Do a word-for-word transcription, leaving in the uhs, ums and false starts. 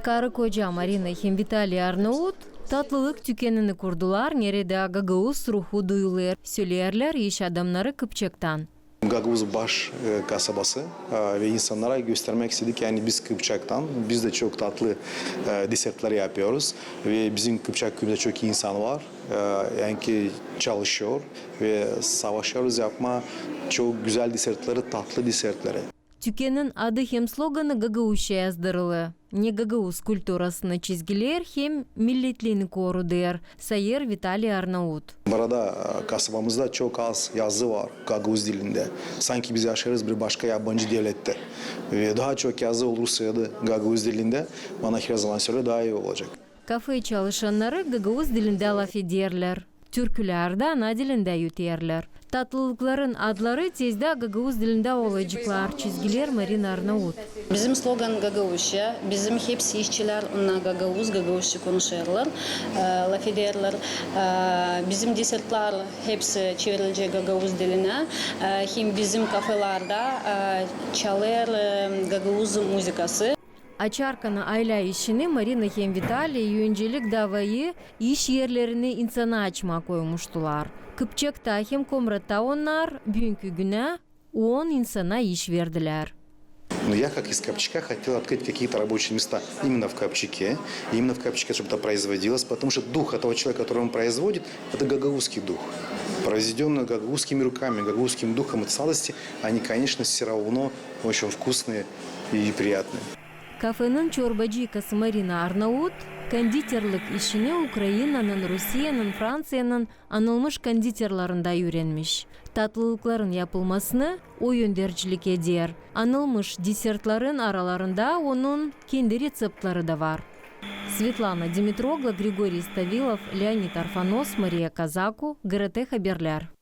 Karı-koca Marina hem Vitaliy Arnaut tatlılık tükenini kurdular, neredä gagauz ruhu duyulêr, söleerlär iş adamnarı Kıpçaktan. Gagauz baş e, kasabası e, ve insannara göstermäk istedik, ani biz Kıpçaktan, biz dä çok tatlı e, desertleri yapıyoruz ve bizim Kıpçak küüyümüzdä çok insan var, e, yani ki çalışıyor ve savaşıyoruz yapmaa çok gözäl desertleri, tatlı desertleri. Tükenin adı hem sloganı gagauzça yazdırılı. Ne gagauz kulturasını çizgileer hem milletliini korudêr, sayêr Vitaliy Arnaut. Burada e, kasabamızda çok az yazı var gagauz dilindä. Sanki biz yaşêêrız bir başka yabancı devlettä. Ve daha çok yazı olursaydı gagauz dilindä, bana her zaman söleerlär, daha ii olacek. Kafe çalışannarı gagauz dilindä lafederlär. Türkülär dä ana dilindä üterlär. Tatlılıkların adları tezdä gagauz dilindä olaceklar, çizgileer Marina Arnaut. Bizim slogan gagauzça, bizim hepsi işçilär, onnar gagauz, gagauzça konuşêrlar, e, lafederlär. E, bizim desertlär hepsi çevrilecek gagauz dilinä. E, hem bizim kafelärdä e, çalêr e, gagauz muzıkası. Açarkana aylä işini, Marina hem Vitaliy öncelik davayı iş erlerini insana açmaa koymuştular. Kıpçakta hem Komratta onnar büünkü günä on insana iş verdilär. Но я, как из Копчака, хотел открыть какие-то рабочие места именно в Копчаке, именно в Копчаке, чтобы это производилось, потому что дух этого человека, который он производит, это гагаузский дух. Произведённое гагаузскими руками, гагаузским духом, эти сладости, они, конечно, всё равно очень вкусные и приятные. Kafenin çorbacıykası Marina Arnaut konditerlik işini Ukrainanın, Rusiyänın, Franţiyanın anılmış konditerlerindä üürenmiş. Tatlılıkların yapılmasını o öndercilik eder. Anılmış desertların aralarında onun kendi reţeptleri dä var. Svetlana Dimitroglu, Grigoriy Stavilov, Leonid Arfanos, Mariya Kazaku, GRT Haberlär.